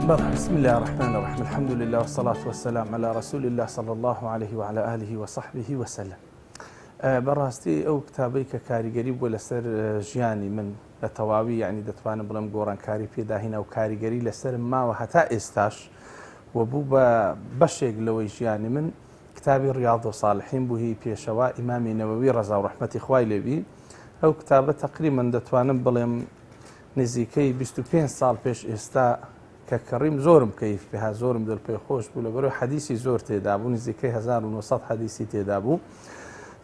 بەڵێ بسم اللە الرحمن الرحیم الحمد لله والصلاة والسلام علی رسول الله صلی الله علیه وعلى آله وصحبه وسلم بەڕاستی ئەو کتابەی کە کاریگەری بووە لەسەر ژیانی من بە تەواوی یعنی دەتوانم بڵێم گۆڕانکاری پێداهینا و کاریگەری لەسەرم ماوە هەتا ئێستاش و بوو بە بەشێک لەوەی ژیانی من کتابی ڕیاض الصالحین بوو هی پێشەوا ئیمامی نەوەوی ڕەزا و ڕەحمەتی خوای لێبی ئەو کتابە تەقریبەن دەتوانم بڵێم نزیکەی 25 ساڵ پێش ئێستا کە کڕیم زۆرم کەیف پێ هات زۆرم دڵ پێ خۆش بوو لەبەرەوەی حەدیسی زۆر تێدا بوو نزیکەی 1900 حەدیسی تێدا بوو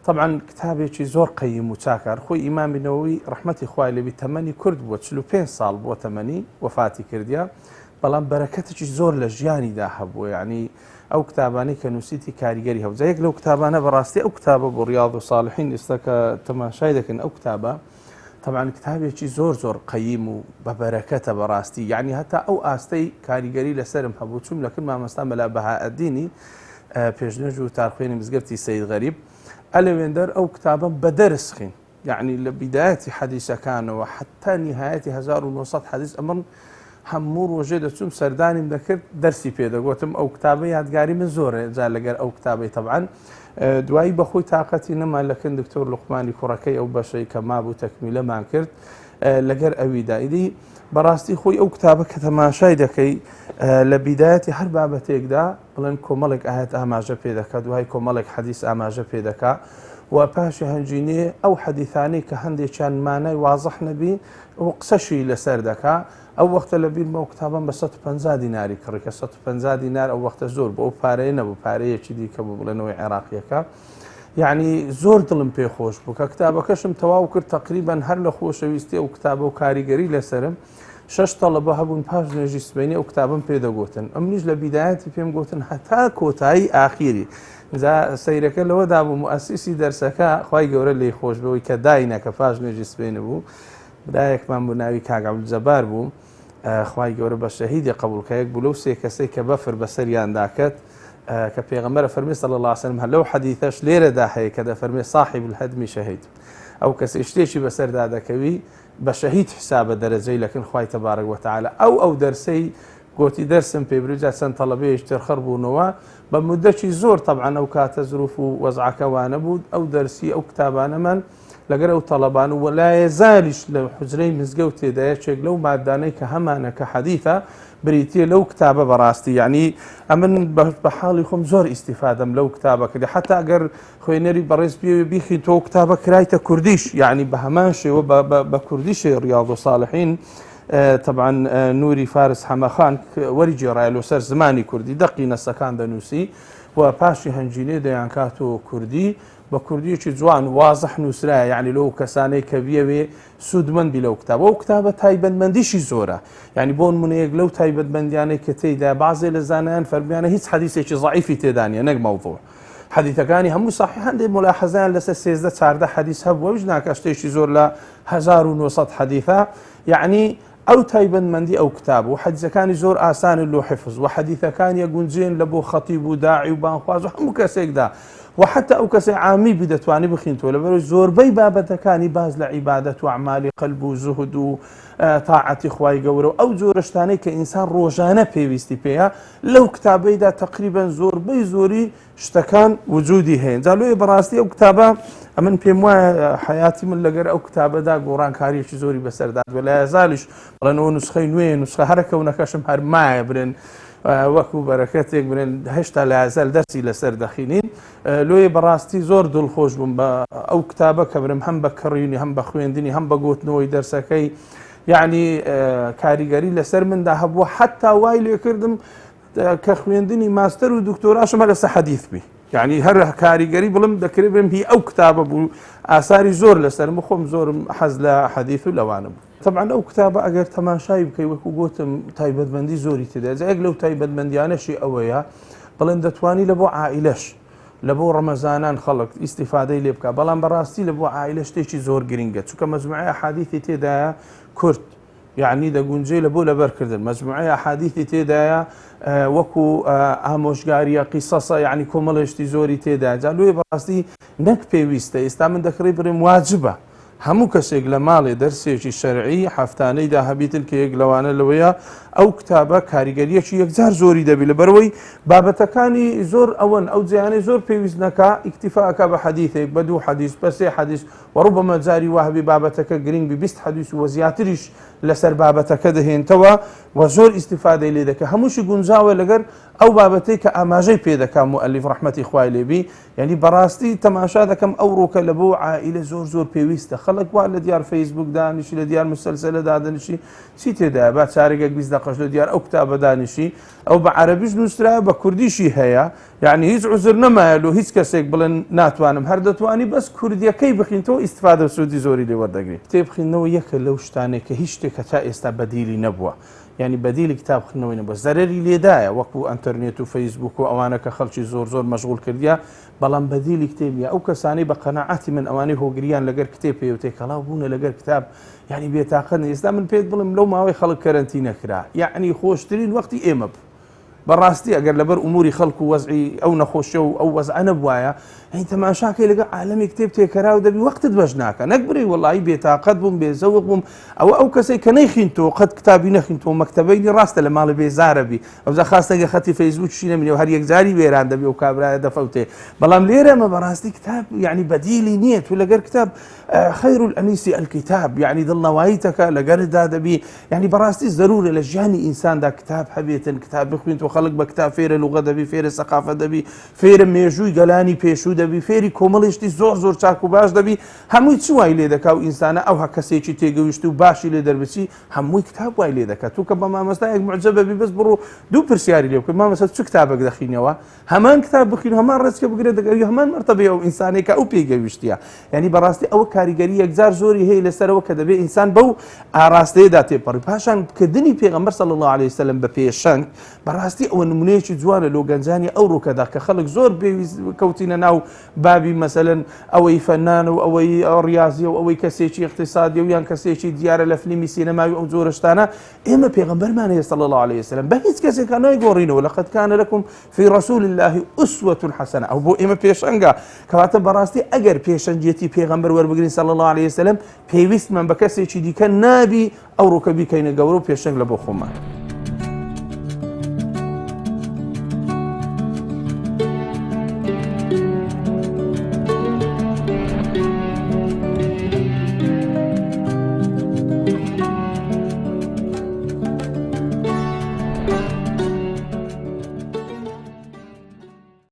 طبعا کتابێکی زۆر قەیم و چاکار خۆی ئیمامی نەوەوی ڕەحمەتی خوای لێبی تەمەنی کورد بووە 45 ساڵ بووە تەمەنی وەفاتی کردیە بەڵام بەرەکەتێکی زۆر لە ژیانیدا هەبووە یعنی ئەو کتابانەی کە نووسیتی کاریگەری هەبوو جا یەک لەو کتابانە بەڕاستی ئەو کتابە بۆ ڕیاض و صالحین ئێستا کە تەماشای دەکەن ئەو کتابە تەبعەن کتابێکی زۆر زۆر قەیم و بە بەرەکەتە بەڕاستی یعنی هەتا ئەو ئاستەی کاریگەری لەسەرم هەبوو چوم لەکن مامۆستا مەلا بەهائەدینی پێشنوێژ و تارخوێنی مزگەفتی سەید غەریب ئەلەوێندەر ئەو کتابەم بە دەرس خین یعنی لە بیدایەتی حەدیسەکانەوە حتا نیهایەتی 1900 حەدیث ئەمن هەموو ڕۆژێ دەچووم سەردانیم دەکرد دەرسی پێ دەگوتم ئەو کتابە یادگاری من زۆرە جا لەگەر ئەو کتابەی تەبعەن دوایی بەخۆی تااقەتی نەما لەکن دکتۆر لوقمانی کوڕەکەی ئەو بەشەی کە مابوو تەکمیلەمان کرد لەگەر ئەویدا ئیدی بەڕاستی خۆی ئەو کتابە کە تەماشای دەکەی لە بیدایەتی هەر بابەتێکدا بڵێن کۆمەڵێک ئاەت ئاماژە پێ دەکات دوای کۆمەڵێک حەدیث ئاماژە پێ دەکا و پاشی هەنجینێ ئەو حەدیثانەی کە هەندێکیان مانای وازح نەبی و قسەشی لەسەر دەکا ئەو وەختە لە بیرمە ئەو کتابەم بە 150 دیناری کڕی کە 150 دینار ئەو وەختە زۆر بۆ ئەو پارەیە نەبوو پارەیەکی دیکە بوو بڵێنەوەی عێراقیەکە یعنی زۆر دڵم پێ خۆش بوو کە کتابەکەشم تەواو کرد تقریبان هەر لە خۆشەویستی ئەو کتابە و کاریگەری لەسرم شەش تەڵەبە هەبوون پاش نوێژی سبەینێ ئەو کتابم پێ دەگوتن ئەمنیش لە بیدایەتی پێم گوتن هەتا کۆتایی ئاخیری جا سەیرەکە لەوەدا بوو موئەسیسی دەرسەکە خوای گەورە لێی خۆش بەوەی کە داینە کە پاش نوێژی سبەینێ بوو برایەکمان بوو ناوی کاک عەبدولجەبار بوو خوای گەورە بە شەهیدی قبول کە یەک بوو لەو سێ کەسەی کە بەفر بەسەریاندا کەت کە پێغەمبەر فەرمی صلی الله علیه وسلم هەر لەو حەدیثەش لێرەدا هەیە کە دەفەرمێ صاحب الهدم شەهید ئەو کەسەی شتێکی بەسەردا دەکەوی بە شەهید حسابە دەرەجەی لەکن خوای تبارک وتعالی ئەو ئەو دەرسەی گۆتی دەرسم پێ بری جا چەند تەڵەبەیەکی تر خڕ بوونەوە بە مدەکی زۆر تەبعەن ئەو کاتە زروف و وەزعەکە وانە بوو ئەو دەرسی ئەو کتابانەمان لەگەر ئەو تەڵەبان و لایەزالیش لە حجرەی مزگەوت تێدا یەکێک لەو مادانەی کە هەمانە کە حەدیثە بریتیە لەو کتابە بەڕاستی یعنی ئەمن بە حاڵی خۆم زۆر ئیسیفادەم لەو کتابە کردی حتا ئەگەر خوێنەری بەڕێز پێوێ بیخی تۆ کتابە کرایتە کوردیش یعنی بە هەمان شێوە بە کوردیشێ ڕیاض و صالحین طبعا نوری فارس حەمەخان وەری گێڕایە لۆ سەر زمانی کوردی دەقی نەسەکان دەنووسی و پاشی هەنجینێ دەیانکات و کوردی بە کوردیەکی جوان وازح نووسرایە یعنی لەو کەسانەی کە بیەوێ سوودمەند بی لەو کتابە ئەو کتابە تایبەتمەندیشی زۆرە یعنی بۆ نمونەیەک لەو تایبەتمەندیانەی کە تێیدا بازێ لە زانایان فەرمیانە هیچ حەدیسێکی ضعیفی تێدا نییە نەک مەوضوع حەدیثەکانی هەموو صحیح هەندێک ملاحەزەیان لەسەر 13 14 حەدیث هەبوو ئەویش ناکە شتێکی زۆر لە 1900 حەدیثە یعنی ئەو تایبەتمەندی ئەو کتاب و حەدیسەکانی زۆر ئاسانن لۆ حفظ و حەدیثەکانی ئەگونجێن لە بۆ خەتیب و داعی و بانخواز و هەموو کەسێکدا و حتی ئەو کەسەی عامی بی دەتوانی بخینتەوە لەبەرەوەی زۆربەی بابەتەکانی باس لە عیبادەت و ئەعمالی قەلب و زوهد و تاعەتی خوای گەورە و ئەو جۆرە شتانەی کە ئینسان ڕۆژانە پێویستی پێیە لەو کتابەیدا تقریبا زۆربەی زۆری شتەکان وجودی هەیە جا لۆیە بەڕاستی ئەو کتابە ئەمن پێم وایە حیاتی من لەگەر ئەو کتابەدا گۆڕانکاریەکی زۆری بەسەردات وە لایەزالیش بڵێنەوە نوسخەی نوێ نوسخە هەرە کەونەکەشم هەر مایە برێن وەکو بەرەکەتێک برێن هێشتا لایەزال دەرسی لەسەر دەخینین لۆیە بەڕاستی زۆر دڵخۆش بووم بە ئەو کتابە کە برم هەم بە کڕینی هەم بە خوێندنی هەم بە گوتنەوەی دەرسەکەی یعنی کاریگەری لەسەر مندا هەبووە حتا وای لێکردم کە خوێندنی ماستەر و دکتۆراشم هەر لەسەر حەدیث بی یعنی هەر کاریگەری بڵم دەکرێت بم هی ئەو کتابە بوو ئاساری زۆر لەسەرم خۆم زۆرم حەز لە حەدیث و لەوانە بوو طبعا ئەو کتابە ئەگەر تەماشای بکەی وەکو گوتم تایبەتمەندی زۆری تێدا جا یەک لەو تایبەتمەندیانەشی ئەوەیە بڵێن دەتوانی لە بۆ عائلەش لە بۆ ڕەمەزانان خەڵک ئیسیفادەی لێ بکە بەڵام بەڕاستی لە بۆ عائلە شتێکی زۆر گرنگە چونکە مەجموعەی ئەحادیثی تێدایە کورت یەعنی دەگونجێ لە بۆ لەبەر کردن مەجموعەی ئەحادیثی تێدایە وەکو ئامۆژگاریە قیسەسە یعنی کۆمەڵێشتی زۆری تێدا جا لۆیە بەڕاستی نەک پێویستە ئێستا من دەکڕی بڕیم واجبە. هەموو کەسێک لە ماڵێ دەرسێکی شەرعی هەفتانەیدا هەبیتن کە یەک لەوانە لەوەیە ئەو کتابە کاریگەریەکی یەکجار زۆری دەبی لەبەرەوەی بابەتەکانی زۆر ئەوەن ئەو جیانەی زۆر پێویست نەکا ئیکتیفا ئەکا بە حەدیثێک بە دوو حەدیث بە سێ حەدیث و ڕوبەمە جاری وا هەبی بابەتەکە گرنگ بی 20 حەدیث و زیاتریش لەسەر بابەتەکە دەهێنتەوە و زۆر ئیستیفادەی لێ دەکە هەمووشی گونجاوە لەگەر ئەو بابەتەی کە ئاماژەی پێ دەکا موئەلیف ڕەحمەتی خوای لێ بی یعنی بەڕاستی تەماشا دەکەم ئەو ڕووکە لە بۆ عائیلە زۆر زۆر پێویستە خەڵک وا لە دیار فەیسبوک دانیشی لە دیار مسەلسەلە دادەنیشی چی تێدایە با چارەگێک 20 دەقەش لە دیار ئەو کتابە دانیشی ئەو بە عەرەبیش نووسرایە بە کوردیشی هەیە یعنی هیچ عوزر نەمایە لۆ هیچ کەسێک بڵێن ناتوانم هەر دەتوانی بەس کوردیەکەی بخینتەوە ئیستفادە و سوودی زۆری لێ وەردەگری کتێب خوێندنەوە یەکە لەو شتانەی کە هیچ شتێک هەتا ئێستا بەدیلی نەبووە یانی بەدیلی کتاب خوێندنەوەی نەبووە زەرەری لێدایە وەکو ئەنتەرنێت و فەیسبوک و ئەوانە کە خەڵکی زۆر زۆر مەشغول کردیە بەڵام بەدیلی کتێب نیە ئەو کەسانەی بە قەناعەتی من ئەوانەی هۆگریان لەگەر کتێب پێ و تێکەڵاو بوونە لەگەر کتاب یعنی بێتاقەت ئێستا من پێت بڵێم لەو ماوەی خەڵک کەرەنتینە کرا یعنی خۆشترین وەختی ئێمە بوو بەڕاستی ئەگەر لەبەر ئوموری خەڵک و وەزعی ئەو نەخۆشیە و ئەو وەزعە نەبوایە هەی تەماشاکەی لەگەڵ عالەمی کتێب تێکەراو دەبی وەختت بەش ناکە نەک برێ وەڵی بێتاقەت بووم بێزەوق بووم ئەوە ئەو کەسێک کە نەیخین تۆ قەت کتابی نەخین تۆ مەکتەبەی ڕاستە لە ماڵی بێزارە بی ئەوجا خاستەگە خەتی فەیسبوکشی نەمینێ و هەر یەکجاری وێران دەبی و کابرایە دەفەوتێ بەڵام لێرە مە بەڕاستی کتاب یعنی بەدیلی نییە تو لەگەر کتاب خیر الانیس الکتاب یعنی دڵنەواییتەکە لەگەردا دەبی یعنی بەڕاستی زەرورە لە ژیانی ئینساندا کتاب هەبێتن کتاب بخوێنت و خەڵک بە کتاب فێرە لوغە دەبی فێرە سەقافە دەبی فێرە مێژووی گەلانی پێشوو دەبی فێری کۆمەڵیشتی زۆر زۆر چاک و باش دەبی هەمووی چ وای لێ دەکا و ئینسانە ئەوها کەسێکی تێگەویشت و باشی لێ دەربچی هەمووی کتاب وای لێ دەکات تو کە بە مامۆستایەک معجەبە بی بەس بڕۆ دوو پرسیاری لێ بکە مامۆستا چ کتابێک دەخینەوە هەمان کتاب بخین هەمان ڕێچکە بگرێت دەگەوی هەمان مەرتەبەی ئەو ئینسانەی کە ئەو پێی گەویشتیە یعنی بەڕاستی ئەوە کاریگەری یەکجار زۆری هەیە لەسەرەوە کە دەبێت ئینسان بەو ئاراستەیەدا تێپەڕی پاشان کردنی پێغەمبەر صلی الله علیه وسلم بە پێشەنگ بەڕاستی ئەوە نمونەیەکی جوانە لۆ گەنجانی ئەو ڕووکەدا کە خەڵک زۆر پێویست کەوتینە ناو بابی مەسەلەن ئەوەی فەنان و ئەوەی ڕیازی و ئەوەی کەسێکی اقتصادی و یان کەسێکی دیارە لە فلیمی سینەماوی ئەو جۆرە شتانە ئێمە پێغەمبەرمان هەیە صلی الله علیه وسلم بە هیچ کەسێکا نایگۆڕینەوە لقد کان لکم فی رسول الله اسوة حسنە ئەو بۆ ئێمە پێشەنگە کەواتە بەڕاستی ئەگەر پێشەنگێتی پێغەمبەر وەربگرین صلی الله علیه وسلم پێویستمان بە کەسێکی دیکە نابی ئەو ڕووکە بیکەینە گەورە و پێشەنگ لە بۆ خۆمان.